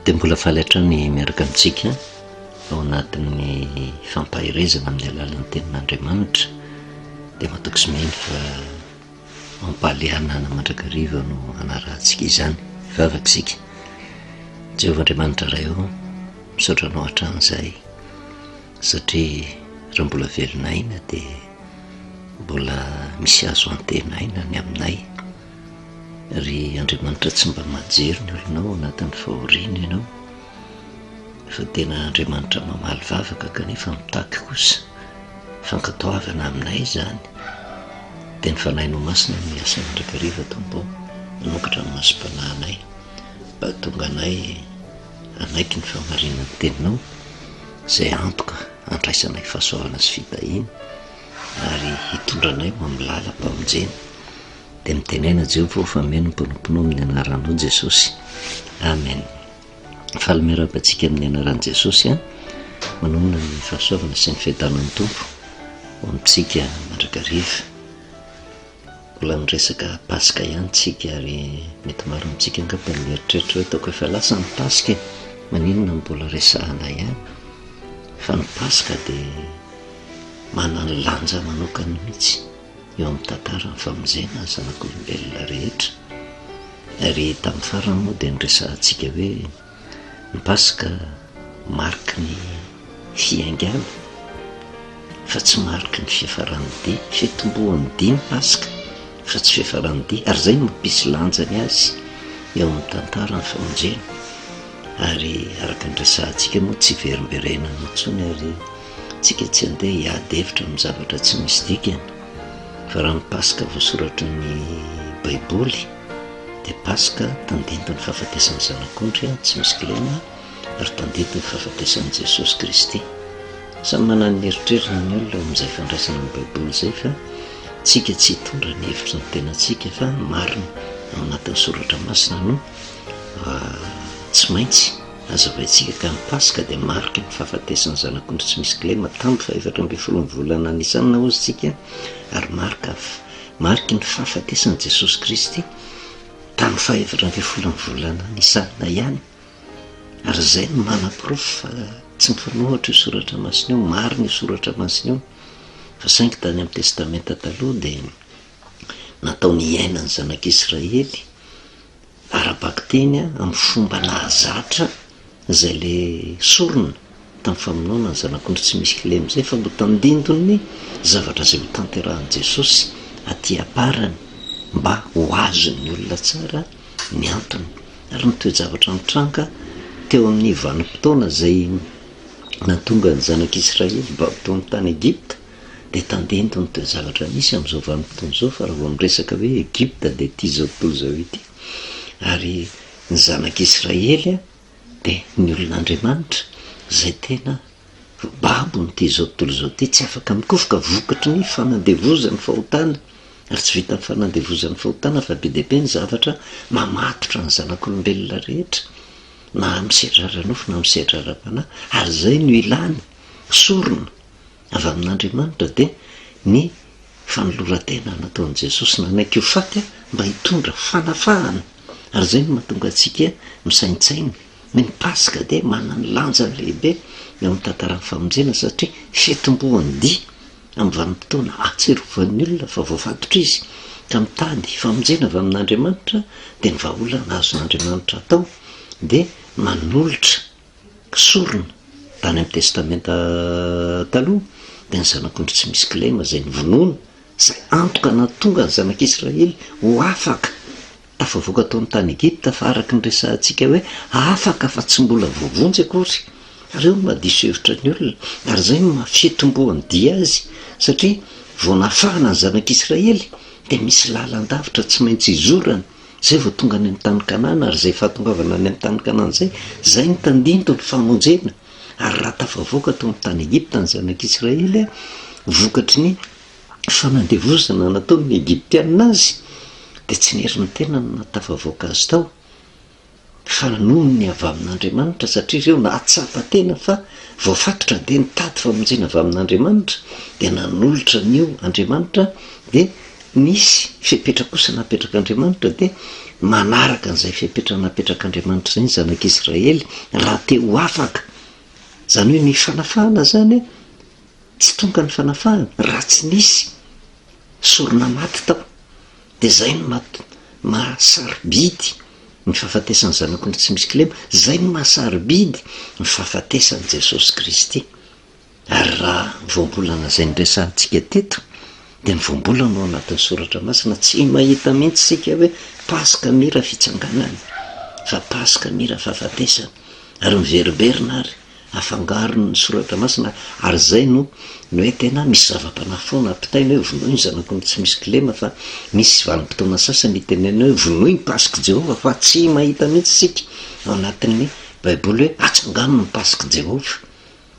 Dia mbola faly hatrany miaraka amintsika ao anatin'ny fampaherezana amin'ny alalan'ny tenin'Andriamanitra. Dia matoky sy mino fa ampahalehanana mandrakariva no hanarahantsika izany. Hivavaka isika. Jehovah Andriamanitra Ray ô, misaotra Anao hatrany izahay satria raha mbola velona aina dia mbola misy azo antenaina ny aminay. Ry Andriamanitra tsy mba majery ny olonao ao anatin'ny fahoriana Ianao, fa tena Andriamanitra mamaly vavaka kanefa mitaky kosa fankatoavana aminay izany. Dia ny Fanahinao Masina no miasa mandrakariva Tompo ô, manokatra ny masom-panahinay mba hahatonga anay hanaiky ny fahamarinan'ny Teninao izay antoka handraisanay fahasoavana sy fitahiana ary hitondra anay ho amin'ny lalam-pamonjena. Dia mitenena Jehovah ô fa mino ny mpanomponao amin'ny anaranao Jesosy. Amen. Faly miarahaba antsika amin'ny anaran'i Jesosy an. Manonona ny fahasoavana sy ny fiadanan'ny Tompo ho amintsika mandrakariva. Mbola miresaka Paska ihany tsika ary mety maro amintsika angamba ny mieritreritra hoe ataoko efa lasa ny Paska e. Maninona no mbola resahana ihany? Fa ny Paska dia manana lanja manokana mihitsy. eo amin'ny tantaran'ny famonjena ny zanak'olombelona rehetra. Ary tamin'ny farany moa dia niresahantsika hoe ny Paska mariky ny fiaingàna fa tsy mariky ny fiafaran'ny dia, fitomboan'ny dia ny Paska fa tsy fiafaran'ny dia, ary izay no mampisy lanjany azy eo amin'ny tantaran'ny famonjena. Ary araka ny resahantsika moa tsy hiverimberenana intsony ary Tsika tsy andeha hiady hevitra amin'ny zavatra tsy misy dikany, fa raha ny Paska voasoratry ny Baiboly dia Paska tandindon'ny fahafatesan'ny Zanak'ondry tsy misy kilema ary tandindon'ny fahafatesan'i Jesosy Kristy. Samy manana ny eritreriny ny olona eo amin'izay fandraisana ny Baiboly izay fa tsika tsy hitondra ny hevitry ny tenantsika fa ny marina ao anatin'ny Soratra Masina no tsy maintsy Hazavaintsika ka ny Paska dia mariky ny fahafatesan'ny Zanak'ondry tsy misy kilema tamin'ny fahefatra ambin'ny folon'ny volana Nisana hozy tsika ary marika mariky ny fahafatesan'i Jesosy Kristy tamin'ny fahefatra ambin'ny folon'ny volana Nisana ihany. Ary izay no manaporofo fa tsy mifanohitra io soratra masina io, marina io soratra masina io. Fa saingy tany amin'ny Testamenta Taloha dia natao niainan'ny zanak'Israely ara-bakiteny amin'ny fomba nahazatra izay le sorona tamin'ny famonoana ny zanak'ondry tsy misy kilema izay fa notandindon'ny zavatra izay hotanterahin'i Jesosy aty am-parany mba ho azon'ny olona tsara ny antony ary ny toe-javatra nitranga teo amin'ny vanim-potoana izay nahatonga ny zanak'Israely babo tao amin'ny tany Egypta dia tandindon'ny toe-javatra misy amin'izao vanim-potoana izao fa raha vao miresaka hoe Egypta dia ity izao tontolo izao ity ary ny zanak'Israely dia ny olon'Andriamanitra izay tena babon'ity izao tontolo izao ity, tsy afaka mikofoka vokatry ny fanandevozan'ny fahotana ary tsy vitan'ny fanandevozan'ny fahotana fa be dia be ny zavatra mamatotra ny zanak'olombelona rehetra na amin'ny sehatra ara-nofo na amin'ny sehatra ara-panahy ary izay no ilana sorona avy amin'Andriamanitra dia ny fanoloran-tena nataon'i Jesosy nanaiky ho faty mba hitondra fanafahana. Ary izay no mahatonga antsika misaintsaina hoe ny Paska dia manana ny lanjany lehibe eo amin'ny tantaran'ny famonjena satria fitomboan-dia amin'ny vanim-potoana ahatsiarovan'ny olona fa voafatotra izy ka mitady famonjena avy amin'Andriamanitra dia ny vahaolana azon'Andriamanitra atao dia manolotra Sorona tany amin'ny Testamenta Taloha dia ny zanak'ondry tsy misy kilema izay novonoina, izay antoka nahatonga ny zanak'Israely ho afaka, tafavoaka tao amin'ny tany Egypta, fa araka ny resahantsika hoe afaka fa tsy mbola voavonjy akory. Ary eo no mahadiso hevitra ny olona, ary izay no maha fitomboan'ny dia azy, satria vao nafahana ny zanak'Israely dia misy lalan-davitra tsy maintsy izorana. Izay vao tonga any amin'ny tany Kanana, ary izay fahatongavana any amin'ny tany Kanana izay, izay no tandindon'ny famonjena. Ary raha tafavoaka tao amin'ny tany Egypta ny zanak'Israely, vokatry ny fanandevozana nataon'ny Egyptiana azy, dia tsy ny herin'ny tenany no nahatafavoaka azy tao, fa noho ny avy amin'Andriamanitra, satria ireo nahatsapa tena fa voafatotra dia nitady famonjena avy amin'Andriamanitra, dia nanolotra an'io Andriamanitra, dia nisy fepetra kosa napetrak'Andriamanitra dia. manaraka an'izay fepetra napetrak'Andriamanitra izay ny zanak'Israely raha te ho afaka. Izany hoe ny fanafahana izany tsy tonga ny fanafahana raha tsy nisy sorona maty tao. Dia izay no maha maha sarobidy ny fahafatesan'ny Zanak'ondry tsy misy kilema, izay no maha sarobidy ny fahafatesan'i Jesosy Kristy. Ary raha ny voambolana izay noresahantsika teto dia ny voambolana ao anatin'ny soratra masina, tsy mahita mihitsy isika hoe Paska mira fitsanganana fa Paska mira fahafatesana, ary miverimberina ary afangaro ny soratra masina ary izay no ny hoe tena misy zava-panahy foana ampitaina hoe vonoy ny zanak'ondry tsy misy kilema fa misy vanim-potoana sasany itenenana hoe vonoy ny Pask'i Jehovah fa tsy mahita mihitsy isika ao anatin'ny Baiboly hoe atsangano ny Pask'i Jehovah.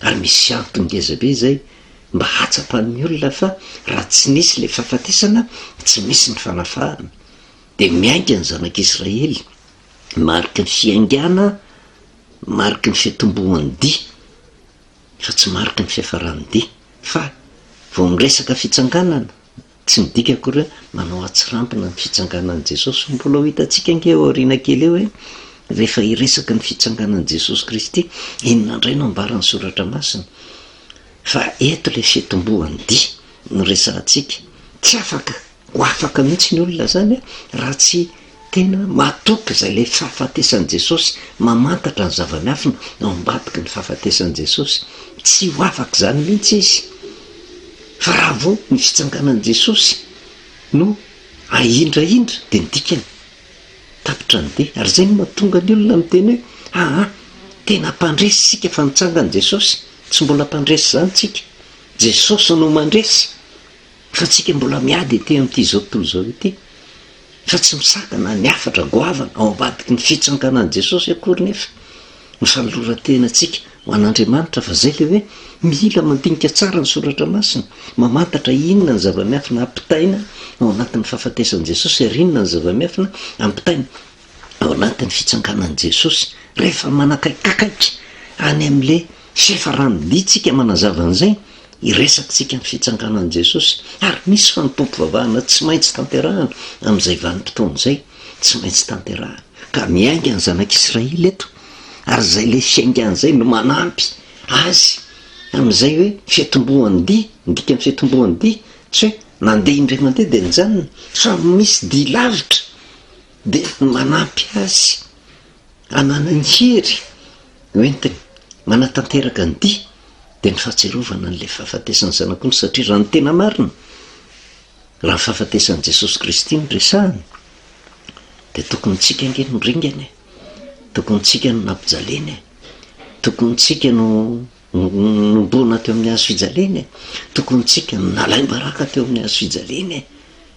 Ary misy antony ngeza be izay mba hahatsapan'ny olona fa raha tsy nisy ilay fahafatesana tsy misy ny fanafahana. Dia miainga ny zanak'Israely, mariky ny fiaingàna, mariky ny fitomboan'ny dia, fa tsy mariky ny fiafaran'ny dia. Fa vao miresaka fitsanganana, Tsy midika akory hoe manao atsirambina ny fitsanganan'i Jesosy. Mbola ho hitantsika ange ao aoriana kely eo hoe rehefa hiresaka ny fitsanganan'i Jesosy Kristy, inona indray no ambaran'ny Soratra Masina. Fa eto ilay fitomboan'ny dia no resahantsika. Tsy afaka ho afaka mihitsy ny olona izany raha tsy Tena matoky izay ilay fahafatesan'i Jesosy, mamantatra ny zava-miafina ao ambadiky ny fahafatesan'i Jesosy. Tsy ho afaka izany mihitsy izy. Fa raha vao ny fitsanganan'i Jesosy no ahindrahindra dia ny dikany, tapitra ny dia. Ary izay no mahatonga ny olona miteny hoe, aa, tena mpandresy isika fa nitsangana Jesosy. Tsy mbola mpandresy izany isika. Jesosy no mandresy. Fa tsika mbola miady ety amin'ity izao tontolo izao ity. Fa tsy misakana ny hafatra goavana ao ambadiky ny fitsanganan'i Jesosy akory nefa ny fanoloran-tenantsika ho an'Andriamanitra fa izay ilay hoe mila mandinika tsara ny soratra masina, mamantatra inona ny zava-miafina ampitaina ao anatin'ny fahafatesan'i Jesosy ary inona ny zava-miafina ampitaina ao anatin'ny fitsanganan'i Jesosy. Rehefa manakaikikaiky any amin'ilay fiafaran'ny dia tsika manazava an'izay, hiresaka tsika ny fitsanganan'i Jesosy. Ary misy fanompoam-pivavahana tsy maintsy tanterahana amin'izay vanim-potoana izay, tsy maintsy tanterahana. Ka miainga ny zanak'Israely eto, ary izay ilay fiaingana izay no manampy azy amin'izay hoe fiatombohan'ny dia, ny dikan'ny fiatombohan'ny dia, tsy hoe nandeha indray mandeha dia nijanona, fa misy dia lavitra. Dia manampy azy hananany hery hoentiny manatanteraka ny dia, dia ny fahatsiarovana an'ilay fahafatesan'ny Zanak'ondry, satria raha ny tena marina, raha ny fahafatesan'i Jesosy Kristy no resahana, dia tokony tsika ange no ringana e, tokony tsika no nampijaliana e, tokony tsika no Nohomboana teo amin'ny hazo fijaliana e! Tokony tsika no nalaim-baraka teo amin'ny hazo fijaliana e!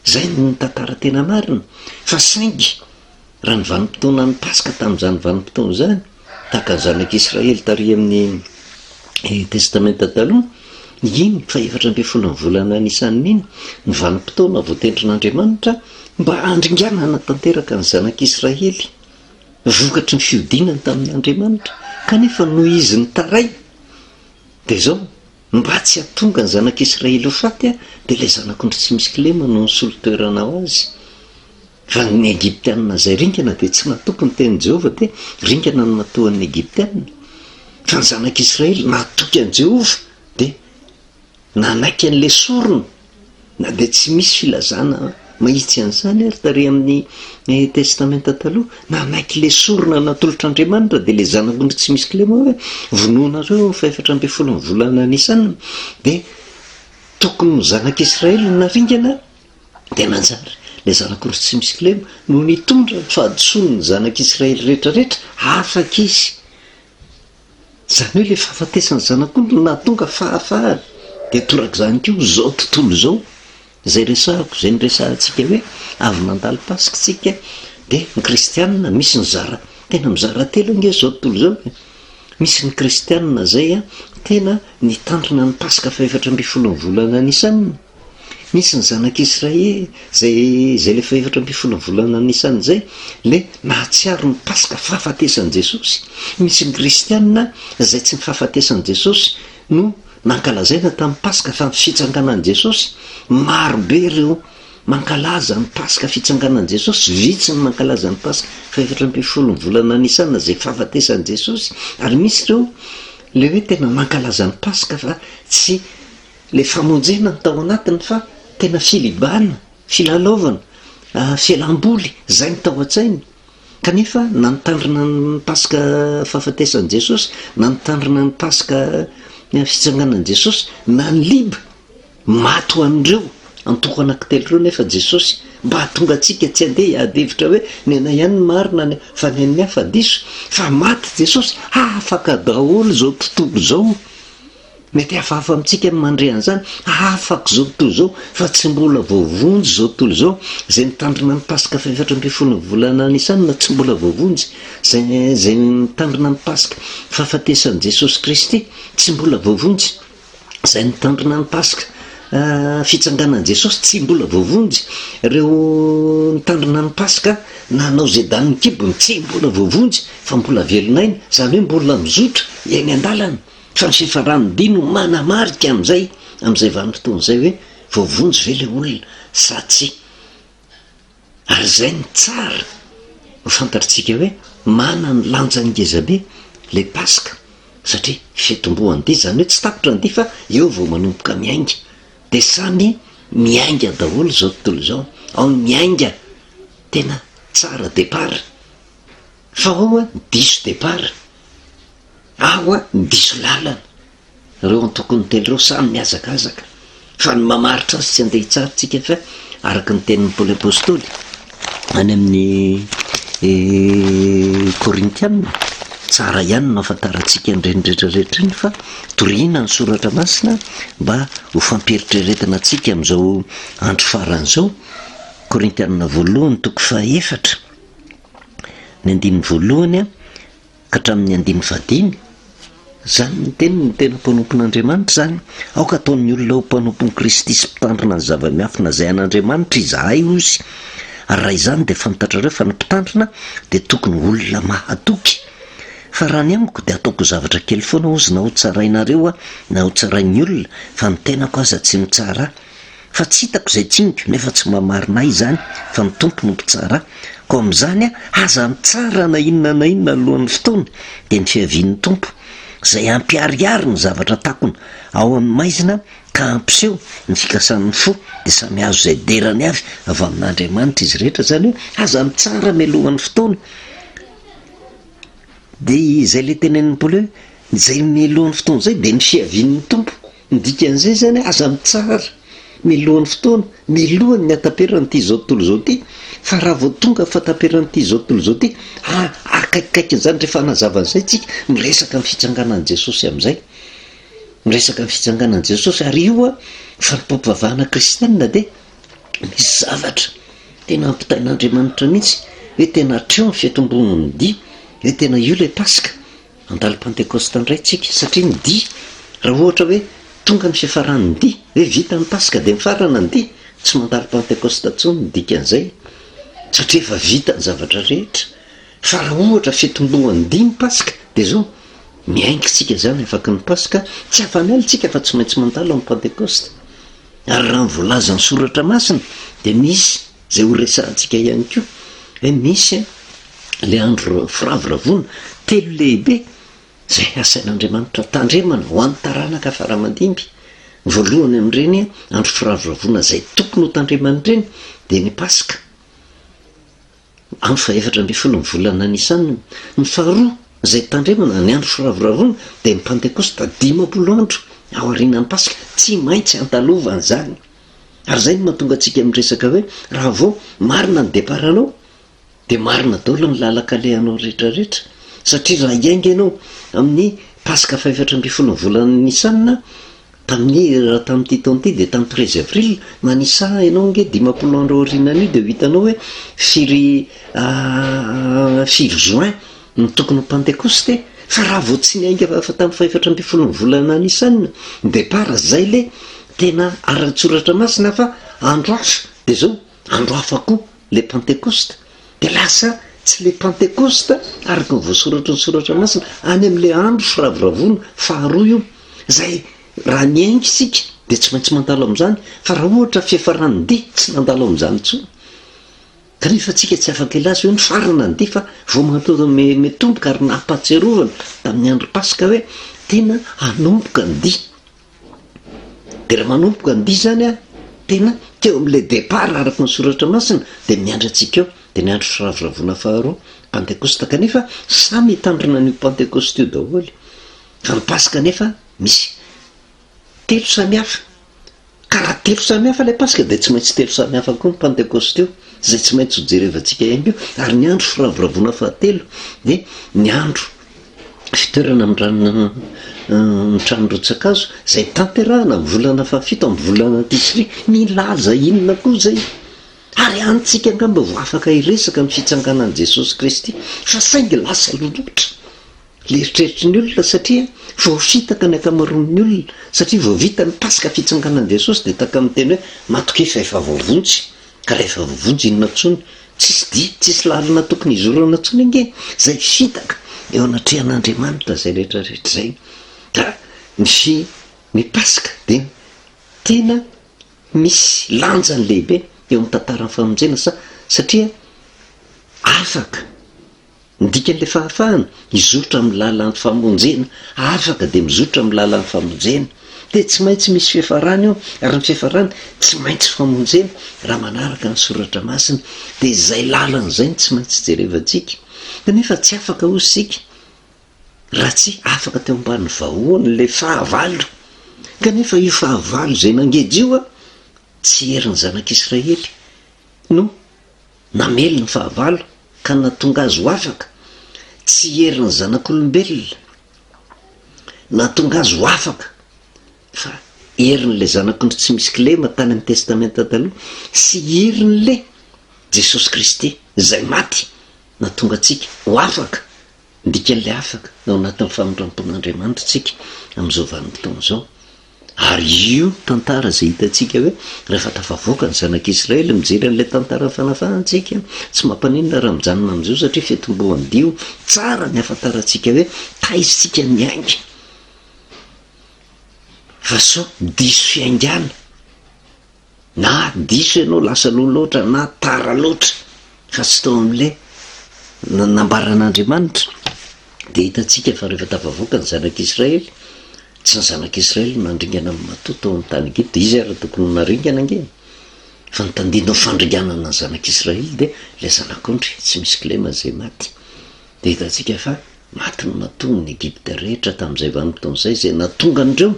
Izay no tantara tena marina. Fa saingy raha ny vanim-potoanan'ny Paska tamin'izany vanim-potoana izany, tahaka ny zanak'Israely tary amin'ny Testamenta Taloha, iny fahefatra ambin'ny folon'ny volana Nisana iny, ny vanim-potoana voatendrin'Andriamanitra mba handringanana tanteraka ny zanak'Israely. vokatry ny fihodinany tamin'Andriamanitra, kanefa noho izy nitaraina, dia izao, mba tsy hahatonga ny zanak'Israely ho faty, dia ilay zanak'ondry tsy misy kilema no nisolo toerana ho azy. Fa ny Egyptiana izay ringana dia tsy natoky ny tenin'i Jehovah, dia ringana ny natohan'ny Egyptiana. Fa ny zanak'Israely natoky an'i Jehovah, dia Nanaiky an'ilay sorona, na dia tsy misy filazana mahitsy an'izany ary tary amin'ny Testamenta Taloha, nanaiky ilay sorona natolotr'Andriamanitra, dia ilay zanak'ondry tsy misy kilema hoe, vonoinareo amin'ny fahefatra ambin'ny folon'ny volana Nisana, dia tokony ho zanak'Israely no naringana, dia nanjary ilay zanak'ondry tsy misy kilema no nitondra ny fahadisoan'ny zanak'Israely rehetrarehetra, afaka izy. Izany hoe ilay fahafatesan'ny zanak'ondry no nahatonga fahafahana. Dia torak'izany koa izao tontolo izao, izay resahako, izay niresahantsika hoe avy nandalo Paska isika, dia ny kristianina misy mizara, tena mizara telo ange izao tontolo izao e. Misy ny kristianina izay tena nitandrina ny Paska fahefatra ambin'ny folon'ny volana Nisana. Nisy ny zanak'Israely, izay izay ilay fahefatra ambin'ny folon'ny volana Nisana izay, ilay nahatsiaro ny Paska fahafatesan'i Jesosy. Misy ny kristiana izay tsy ny fahafatesan'i Jesosy no nankalazaina tamin'ny Paska fa ny fitsanganan'i Jesosy. Maro be ireo. mankalaza ny Paska fitsanganan'i Jesosy, vitsy ny mankalaza ny Paska faha-14 ny volana Nisana izay fahafatesan'i Jesosy, ary misy ireo ilay hoe tena mankalaza ny Paska fa tsy ilay famonjena no tao anatiny fa tena filibana, filalaovana, fialam-boly, izay no tao an-tsainy. Kanefa na nitandrina ny Paska fahafatesan'i Jesosy, na nitandrina ny Paska fitsanganan'i Jesosy, na ny Liba, maty ho an'ireo antoko anankitelo ireo nefa Jesosy, mba hahatonga antsika tsy handeha hiady hevitra hoe ny anay ihany no marina fa ny an'ny hafa diso, fa maty Jesosy, hahafaka daholo izao tontolo izao. Mety hafahafa amintsika ny mandre an'izany, afaka izao tontolo izao, fa tsy mbola voavonjy izao tontolo izao. Izay mitandrina ny Paska fahefatra ambin'ny folo ny volana Nisana tsy mbola voavonjy, izay izay mitandrina ny Paska fahafatesan'i Jesosy Kristy tsy mbola voavonjy, izay mitandrina ny Paska fitsanganan'i Jesosy tsy mbola voavonjy, ireo mitandrina ny Paska nanao izay danin'ny kibony tsy mbola voavonjy fa mbola velon'aina, izany hoe mbola mizotra eny an-dalana. Fa ny fifaran'ny dia no manamarika amin'izay, amin'izay vanim-potoana izay hoe voavonjy ve ilay olona sa tsia. Ary izay no tsara ho fantatr'tsika hoe manana ny lanjany ngezabe ilay Paska satria fitomboan'ny dia, izany hoe tsy tapitra ny dia fa eo vao manomboka miainga. Dia samy miainga daholo izao tontolo izao, ao ny miainga tena tsara départ fa ao ny diso départ. Aho a, diso lalana. Ireo antokony telo ireo samy mihazakazaka. Fa ny mamaritra azy tsy andeha hitsara tsika fa araka ny tenin'i Paoly Apostoly any amin'ny Korintiana, tsara ihany no ahafantarantsika an'ireny rehetra rehetra ireny fa torina ny soratra masina mba ho fampieritreretana antsika amin'izao andro farany izao. Korintiana voalohany toko fahaefatra, ny andininy voalohany ka hatramin'ny andininy fahadimy, izany ny teniny, ny tena mpanompon'Andriamanitra izany, aoka hataon'ny olona ho mpanompon'i Kristy sy mpitandrina ny zava-miafina izay an'Andriamanitra izahay, hoy izy. Ary raha izany dia fantatrareo fa ny mpitandrina dia tokony ho olona mahatoky. Fa raha ny amiko dia ataoko ho zavatra kely foana, hozy, na hotsarainareo aho na hotsarain'ny olona, fa ny tenako aza tsy mitsara ahy. Fa tsy hitako izay tsiniko, nefa tsy mahamarina ahy izany, fa ny Tompo no mpitsara ahy. Koa amin'izany aza mitsara na inona na inona alohan'ny fotoana, dia ny fiavian'ny Tompo, izay hampiharihary ny zavatra takona ao amin'ny maizina ka hampiseho ny fikasan'ny fo, dia samy hahazo izay derany avy avy amin'Andriamanitra izy rehetra. Izany hoe aza mitsara mialohan'ny fotoana. Dia izay ilay tenenin'i Paoly hoe, izay mialohan'ny fotoana izay dia ny fiavian'ny Tompo. Ny dikan'izay izany, aza mitsara mialohan'ny fotoana, mialohan'ny hataperan'ity izao tontolo izao ity, fa raha vao tonga ny fahataperan'ity izao tontolo izao ity, ah, akaikikaikin'izany, rehefa hanazava an'izay tsika, miresaka ny fitsanganan'i Jesosy amin'izay. Miresaka ny fitsanganan'i Jesosy, ary io an, fanompoam-pivavahana kristianina dia misy zavatra tena ampitain'Andriamanitra mihitsy, hoe tena hatreo ny fiatombon'ny dia, hoe tena io ilay Paska. Handalo Pantekosta indray tsika satria ny dia, raha ohatra hoe tonga ny fiafaran'ny dia, hoe vita ny Paska dia mifarana ny dia, tsy mandalo Pantekosta intsony ny dikan'izay satria efa vita ny zavatra rehetra. Fa raha ohatra fitomboan'ny dia ny Paska dia izao, miainga tsika izany afaky ny Paska, tsy afa-miala tsika fa tsy maintsy mandalo amin'ny Pantekosta. Ary raha ny voalazan'ny Soratra Masina dia misy izay ho resahantsika ihany koa hoe misy ilay andro firavoravoana telo lehibe izay hasain'Andriamanitra tandremana ho an'ny taranaka fara aman-dimby. Ny voalohany amin'ireny andro firavoravoana izay tokony ho tandremana ireny dia ny Paska, andro fahefatra ambin'ny folo ny volana Nisana. Ny faharoa izay tandremana, ny andro firavoravoana, dia ny Pantekosta, 50 andro aorianan'ny Paska. Tsy maintsy andalovana izany. Ary izay no mahatonga antsika miresaka hoe raha vao marina ny départ-nao dia marina daholo ny lalan-kalehanao rehetra rehetra satria raha hiainga ianao amin'ny Paska fahefatra ambin'ny folo ny volana Nisana tamin'ny raha tamin'ity taona ity dia tamin'ny treize avril, manisa ianao ange 50 andro aorianan'io dia ho hitanao hoe firy firy juin no tokony ho Pantekosta e! Fa raha vao tsy niainga fa tamin'ny fahefatra ambin'ny folo ny volana Nisana ny départ zay le tena ara-tsoratra masina fa andro hafa dia zao andro hafa koa le Pantekosta dia lasa tsy le Pantekosta araka ny voasoratry ny soratra masina any amin'le andro firavoravoana faharoa io zay raha niainga isika. Dia tsy maintsy mandalo amin'izany, fa raha ohatra fiafaran'ny dia tsy nandalo amin'izany intsony. Kanefa tsika tsy afaka hilaza hoe nifarana ny dia fa vao mitomboka ary nampahatsiarovana tamin'ny andro Paska hoe tena hanomboka ny dia. Dia raha manomboka ny dia izany an, tena teo amin'ilay départ araka ny soratra masina dia miandry antsika eo, dia ny andro firavoravoana faharoa, Pantekosta. Kanefa samy hitandrina an'io Pantekosta io daholo. Fa ny Paska anefa misy telo samihafa. Ka raha telo samy hafa ilay Paska dia tsy maintsy telo samy hafa koa ny Pantekosta io, izay tsy maintsy ho jerevantsika ihany koa. Ary ny andro firavoravoana fahatelo dia ny andro fitoerana amin'ny rano ny trano rotsa-kazo izay tanterahana amin'ny volana fahafito amin'ny volana Tisri. Milaza inona koa izay? Ary any tsika angamba vao afaka hiresaka ny fitsanganan'i Jesosy Kristy fa saingy lasa aloha loatra. Le eritreritry ny olona satria voafitaka ny ankamaroan'ny olona satria vao vita ny paska fitsanganan'i Jesosy dia taka miteny hoe matokia fa efa voavonjy ka raha efa voavonjy inona intsony tsisy dia tsisy lalana tokony hizorana intsony ange zay fitaka eo anatrehan'Andriamanitra zay rehetra rehetra zay ka ny fi ny paska dia tena misy lanjany lehibe eo amin'ny tantaran'ny famonjena sa satria afaka Ny dikan'ilay fahafahana, hizotra amin'ny lalan'ny famonjena, afaka dia mizotra amin'ny lalan'ny famonjena. Dia tsy maintsy misy fiafarany io, ary ny fiafarany tsy maintsy famonjena raha manaraka ny soratra masina. Dia izay lalana izay no tsy maintsy jerevantsika. Kanefa tsy afaka hoy isika raha tsy afaka teo ambany vahoan'ilay fahavalo. Kanefa io fahavalo izay nangeja io tsy herin'ny zanak'Israely no Namely ny fahavalo ka nahatonga azy ho afaka, tsy herin'ny zanak'olombelona nahatonga azy ho afaka fa herin'ilay zanak'ondry tsy misy kilema tany amin'ny testamenta taloha sy herin'ilay Jesosy Kristy izay maty nahatonga antsika ho afaka, ny dikan'ilay afaka ao anatin'ny famindram-pon'Andriamanitra isika amin'izao vanim-potoana izao. Ary io tantara izay hitantsika hoe rehefa tafavoaka ny zanak'Israely, mijery an'ilay tantaran'ny fanafahana isika, tsy mampaninona raha mijanona amin'izao satria fitomboan-dia io, tsara ny hahafantarantsika hoe taiza isika niainga fa sao diso fiaingàna. Na diso ianao lasa aloha loatra na tara loatra fa tsy tao amin'ilay nambaran'Andriamanitra dia hitantsika fa rehefa tafavoaka ny zanak'Israely, tsy ny zanak'Israely no nandringana ny matoa tao amin'ny tany Egypta, izy ary tokony ho naringana ange e! Fa ny tandindon'ny fandringanana ny zanak'Israely dia ilay zanak'ondry tsy misy kilema izay maty. Dia hitantsika fa maty ny matoa ny Egypta rehetra tamin'izay vanim-potoana izay, izay nahatonga an'ireo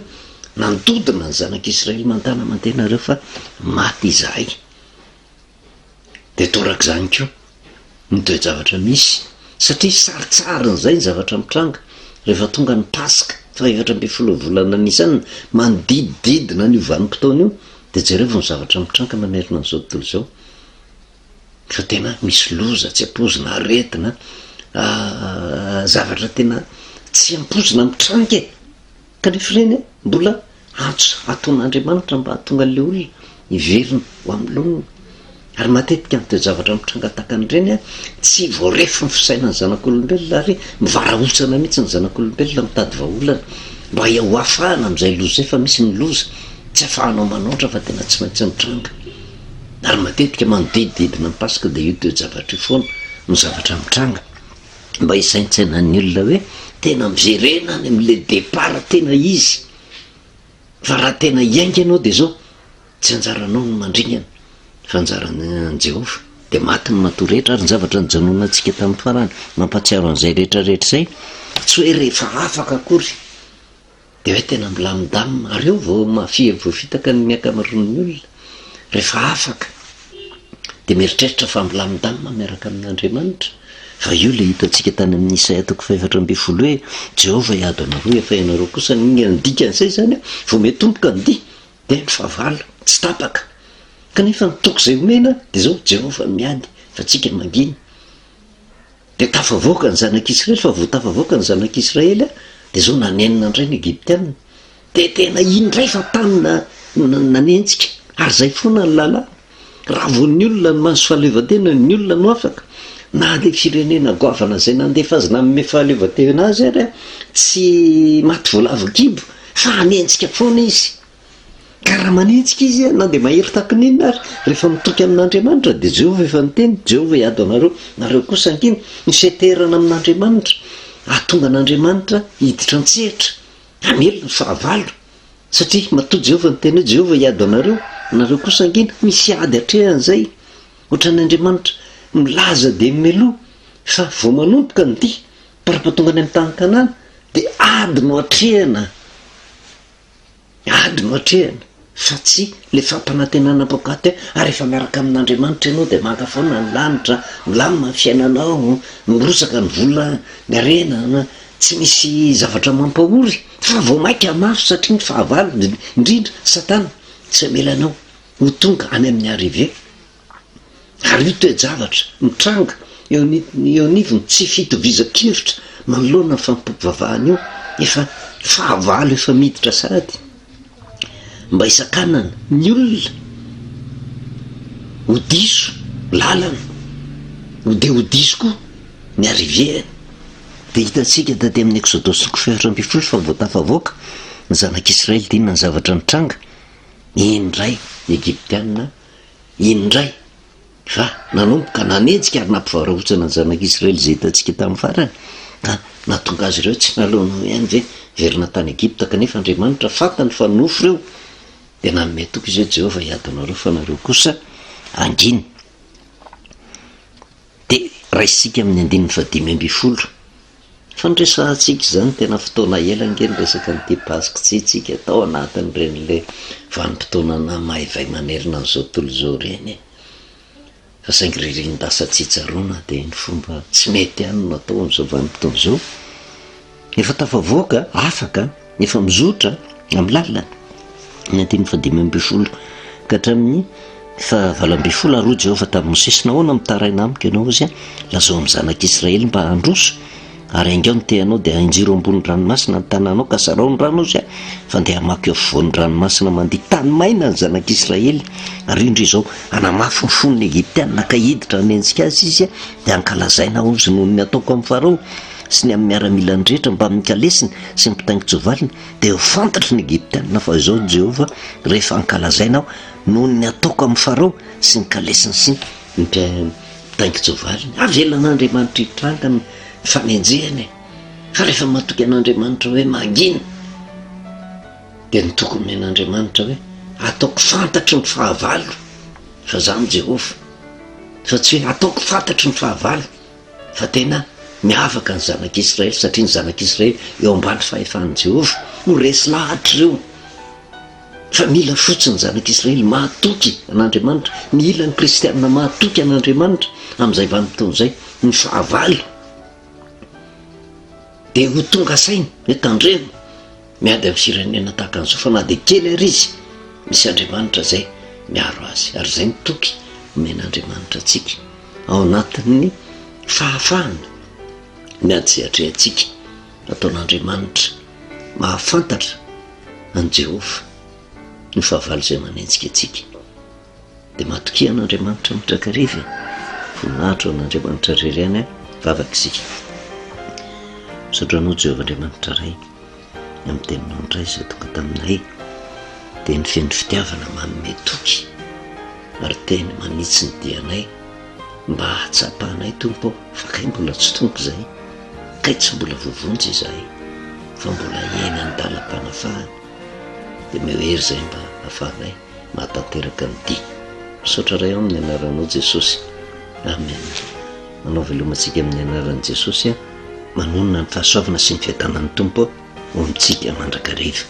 nandodona ny zanak'Israely mantana mantena ireo fa maty izahay. Dia torak'izany koa ny toe-javatra misy, satria sarintsarin'izay ny zavatra mitranga rehefa tonga ny Paska faha-14 volana Nisana, manodidididina an'io vanim-potoana io, dia jerevo ny zavatra mitranga manerana an'izao tontolo izao. Fa tena misy loza tsy ampoizina, aretina, zavatra tena tsy ampoizina mitranga e! Kanefa ireny mbola antso ataon'Andriamanitra mba hahatonga an'ilay olona hiverina ho amin'ny laoniny. Ary matetika ny toe-javatra mitranga tahaka an'ireny tsy voarefy ny fisainan'ny zanak'olombelona ary mivarahontsana mihitsy ny zanak'olombelona mitady vahaolana mba ho afahana amin'izay loza izay fa misy ny loza tsy afahanao manoatra fa tena tsy maintsy mitranga. Ary matetika manodidididina ny Paska dia io toe-javatra io foana no zavatra mitranga. Mba hisaintsainan'ny olona hoe tena miverena any amin'ilay départ tena izy. Fa raha tena hiainga ianao dia izao, tsy anjaranao ny mandringana fa anjaran'i Jehovah. Dia maty ny matoa rehetra ary ny zavatra nijanonantsika tamin'ny farany mampahatsiaro an'izay rehetra rehetra izay, tsy hoe rehefa afaka akory Dia hoe tena milamindamina, ary eo vao mafia voafitaka ny ankamaroan'ny olona, rehefa afaka dia mieritreritra fa milamindamina miaraka amin'Andriamanitra, fa io ilay hitantsika tany amin'ny Isaia toko faha-14 hoe, Jehovah hiady anareo, efa ianareo kosa ny ny dikan'izay izany vao miatomboka ny dia, dia ny fahavalo tsy tapaka, kanefa ny toky izay omena dia izao, Jehovah miady fa tsika mangina. Dia tafavoaka ny zanak'Israely, fa vao tafavoaka ny zanak'Israely dia izao nanenina indray ny Egyptiana. Dia tena iny indray fa tany nanenjika, ary izay foana ny lalàna. Raha vao ny olona no mahazo fahaleovantena, ny olona no afaka, na ilay firenena goavana izay nandefa azy nanome fahaleovantena azy ary tsy maty voalavo kibo fa hanenjika foana izy. Ka raha manenjika izy, na dia mahery tahaka ny inona ary, rehefa mitoky amin'Andriamanitra, dia Jehovah efa niteny, Jehovah hiady ho anareo, nareo kosa hangina. Ny fianteherana amin'Andriamanitra, hahatonga an'Andriamanitra hiditra an-tsehatra, hamely ny fahavalo. Satria matoa Jehovah niteny hoe, Jehovah hiady ho anareo, nareo kosa hangina. Misy ady atrehana izay. Ohatran'ny Andriamanitra milaza dia meloa fa vao manomboka ny dia, para-pahatonga any amin'ny tany Kanana, dia ady no atrehana. Ady no atrehana fa tsy le fampanantenana poakaty hoe ary efa miaraka amin'Andriamanitra ianao dia maka foana ny lanitra, milamina ny fiainanao, mirotsaka ny vola, ny harena, tsy misy zavatra mampahory fa vao maika mafy satria ny fahavalo indrindra satana tsy hamela anao ho tonga any amin'ny arrivée. Ary io toe-javatra mitranga eo eo anivon'ny tsy fitovizan-kevitra manoloana ny fanompoam-pivavahana io, efa fahavalo efa miditra sahady mba hisakanana ny olona ho diso lalana, ho dia ho diso koa ny arrivée-ny. Dia hitantsika taty amin'ny Eksodosy toko fahefatra ambinifolo fa vao tafavoaka ny zanak'Israely dia inona ny zavatra nitranga? Indray ny Egyptiana Indray fa nanomboka nanenjika ary nampivarahontsana ny zanak'Israely izay hitantsika tamin'ny farany, ka nahatonga azy ireo tsy naleonao ihany ve hiverina tany Egypta? Kanefa Andriamanitra fantany fa nofo ireo, dia nanome toky Izy hoe, Jehovah hiady anareo, fa nareo kosa hangina. Dia raisintsika amin'ny andininy fahadimy ambinifolo. Fa niresahantsika izany tena fotoana ela ange ny resaka an'ity Paska ity tsika tao anatin'ireny le vanim-potoana namaivay manerana an'izao tontolo izao ireny e. Fa saingy ririn-dasa tsy tsaroana dia ny fomba tsy mety ihany no atao amin'izao vanim-potoana izao. Efa tafavoaka, afaka, efa mizotra amin'ny lalana. Ny andininy fahadimy ambinifolo ka hatramin'ny fahavalo ambinifolo, Ary hoy Jehovah tamin'i Mosesy, Nahoana mitaraina amiko ianao? Hoy Izy, Lazao amin'ny zanak'Israely mba handroso, ary haingao ny tehanao, dia ahinjiro ambony ranomasina ny tananao, ka sarao ny rano, hoy Izy, fa ndeha hamaky eo afovoan'ny ranomasina mandia tany maina ny zanak'Israely. Ary indro izao, hanamafy ny fon'ny Egyptiana ka hiditra hanenjika azy izy, dia hankalazaina, hoy Izy, noho ny nataoko amin'i Farao sy ny amin'ny miaramilany rehetra mbamin'ny kalesiny sy ny mpitaingin-tsoavaliny, Dia ho fantatry ny Egyptiana fa izao Jehovah, rehefa hankalazaina aho noho ny ataoko amin'i Farao sy ny kalesiny sy ny mpitaingin-tsoavaliny. Avelan'Andriamanitra hitranga ny fanenjehana e! Fa rehefa matoky an'Andriamanitra hoe mangina, dia ny toky omen'Andriamanitra hoe ataoko fantatry ny fahavalo fa izaho no Jehovah, fa tsy hoe ataoko fantatry ny fahavalo. Fa tena miavaka ny zanak'Israely, satria ny zanak'Israely eo ambany fahefan'i Jehovah. Ho resy lahatra ireo fa mila fotsiny ny zanak'Israely mahatoky an'Andriamanitra. Mila ny kristiana mahatoky an'Andriamanitra amin'izay vanim-potoana izay. Ny fahavalo dia ho tonga saina hoe tandremo miady amin'ny firenena tahaka an'izao, fa na dia kely ary izy, misy Andriamanitra izay miaro azy. Ary izay ny toky omen'Andriamanitra antsika. Ao anatin'ny fahafahana miady izay atrehantsika, nataon'Andriamanitra mahafantatra an'i Jehovah ny fahavalo izay manenjika antsika. Dia matokia an'Andriamanitra mandrakariva e! Voninahitra ho an'Andriamanitra irery ihany an! Vavaka isika. Misaotra Anao Jehovah Andriamanitra Ray amin'ny teninao indray izay tonga taminay. Teny feno fitiavana manome toky. Ary teny manitsy ny dianay mba hahatsapanay Tompo ô fa kay mbola tsy tonga izahay, kay tsy mbola voavonjy izahay fa mbola eny an-dalam-panafahana dia omeo hery izahay mba hahafahanay mahatanteraka ny dia. Misaotra Ray ô amin'ny anaranao Jesosy. Amen. Manao veloma antsika amin'ny anaran'i Jesosy aho. Manonona ny fahasoavana sy ny fiadanan'ny Tompo ho amintsika mandrakariva.